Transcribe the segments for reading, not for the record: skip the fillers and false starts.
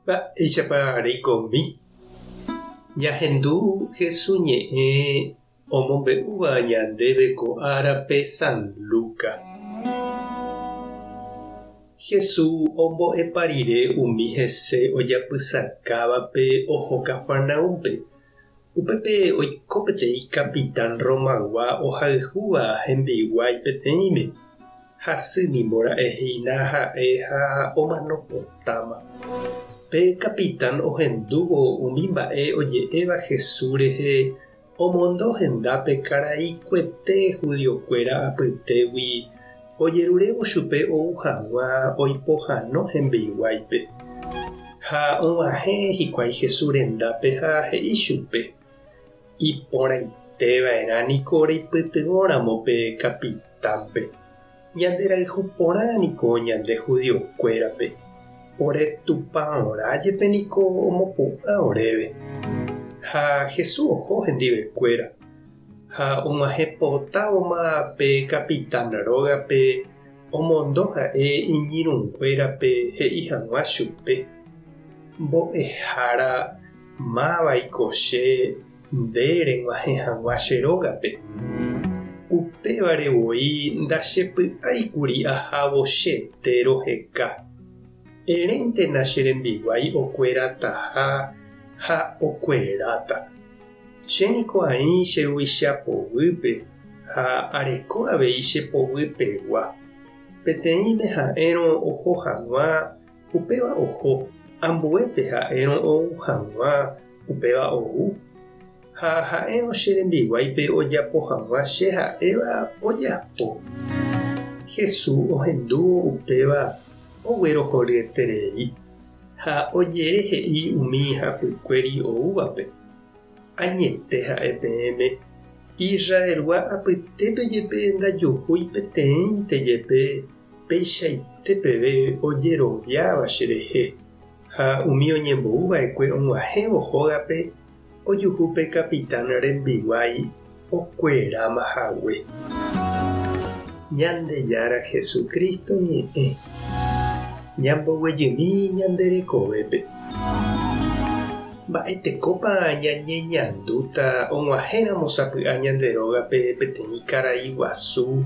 Mba'éichapa reikomi? Ñahendu Hesu ñe'ẽ omombe'úva ñandéve ko árape San Luca. Hesu ombo'epa rire umi hese ojapysakávape oho Cafarnaúmpe. Upépe oiko peteĩ kapitán Romagua ohayhúva hembiguái peteĩme. Hasy nimbora'e hína ha'e ha omano potáma. Pe kapitán ohendúvo umi mba'e oje'éva Jesús rehe omondo hendápe karai kuete judiokuéra apytégui ojerurévo chupe ou hag̃ua oipohãno hembiguáipe. Ha og̃uahẽ hikuái Jesús rendápe ha he'i chupe, Iporãite va'erã niko reipytyvõramo pe kapitánpe. Ñande rayhu porã niko ñande judiokuérape. Ore tupãorã jepe niko omopu'ã oréve. Ha Jesús oho hendivekuéra. Ha og̃uahẽ potávoma pe kapitán rógape omondo ha'e iñirũnguérape he'i hag̃ua chupe, Mbo'ehára, mávaiko che nde reg̃uahẽ hag̃ua che rógape? Upévare voi ndachepy'áikuri ahávo chete roheka. Eréntena che rembiguái okuerataha ha okueráta. Che niko aĩ che ruvicha poguýpe ha areko avei che poguypegua. Peteĩme ha'érõ oho hag̃ua, upéva oho, ambuépe ha'érõ ou hag̃ua, upéva ou. Ha ha'érõ che rembiguáipe ojapo hag̃ua che ha'éva, ojapo. Jesús ohendúvo upéva oguerohoryeterei. Ha ojere he'i umi hapykuéri oúvape, Añete ha'e peẽme, Israelgua apytépe jepe ndajuhúi peteĩnte jepe peichaite peve ojeroviáva cherehe. Ha umi oñembou va'ekue og̃uahẽvo hógape ojuhu pe kapitán rembiguái okueráma hague. Ñandejára Jesucristo ñe'ẽ ñamboguejymi ñande rekovépe. Mba'etekópa ñañeñandúta og̃uahẽramo sapy'a ñande rógape peteĩ karai guasu,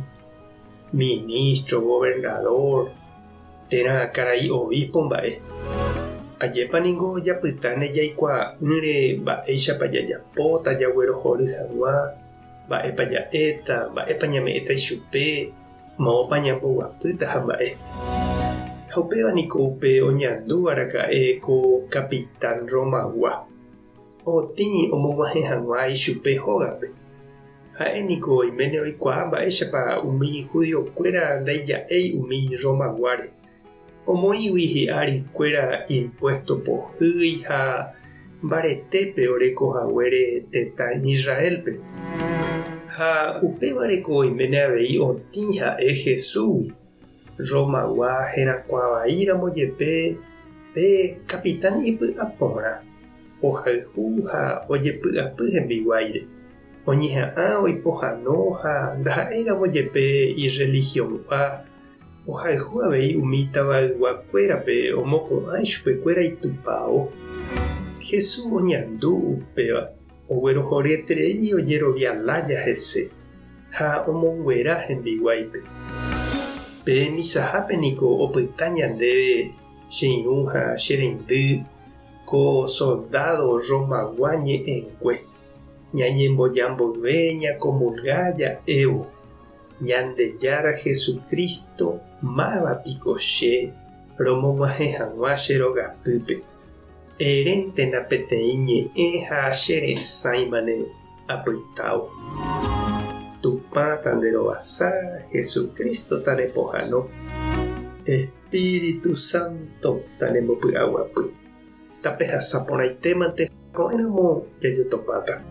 ministro, gobernador, térã karai obispo mba'e? Ajépa ningo japytáne jaikuaa'ỹre mba'éichapa jajapóta jaguerohory hag̃ua mba'épa ja'éta, mba'épa ñame'ẽta ichupe, moõpa ñamboguapýta ha mba'e. Ha upéva niko upe oñandúva raka'e ko kapitán Romagua, otĩ omog̃uahẽ hag̃ua ichupe hógape. Ha'e niko oiméne oikuaa mba'éichapa umi judiokuéra ndaija'éi umi Romaguáre, omoĩgui hi'ári kuéra impuésto pohýi ha mbaretépe oreko haguére tetã Israélpe. Ha upévareko oiméne avei otĩ ha'e Jesúsgui, Romagua herakuã vai ramo jepe pe kapitán ipy'a porã, ohayhu ha ojepy'apy hembiguáire, oñeha'ã oipohano ha ndaha'éi ramo jepe irrelihiongua Ohayhu avei umi tavayguakuérape omopu'ã ichupekuéra itupao. Jesús oñandu upéva, oguerohoryeterei ojerovia lája hese ha omonguera hembiguáipe. Pe misahápe niko opyta ñandéve che irũ ha che reindy ko soldádo Romagua ñe'ẽngue, ñañemboja mboyve ñakomulga ja'évo. Ñandejára Jesucristo, máva piko che romog̃uahẽ hag̃ua che rogapýpe? Eréntena peteĩ ñe'ẽ ha che resãimane apytávo. Tupã tanderovasa, Jesucristo tanepohãno, Espíritu Santo tanembopy'aguapy. Tapehasa porãitémante ko'ẽramo jajotopáta.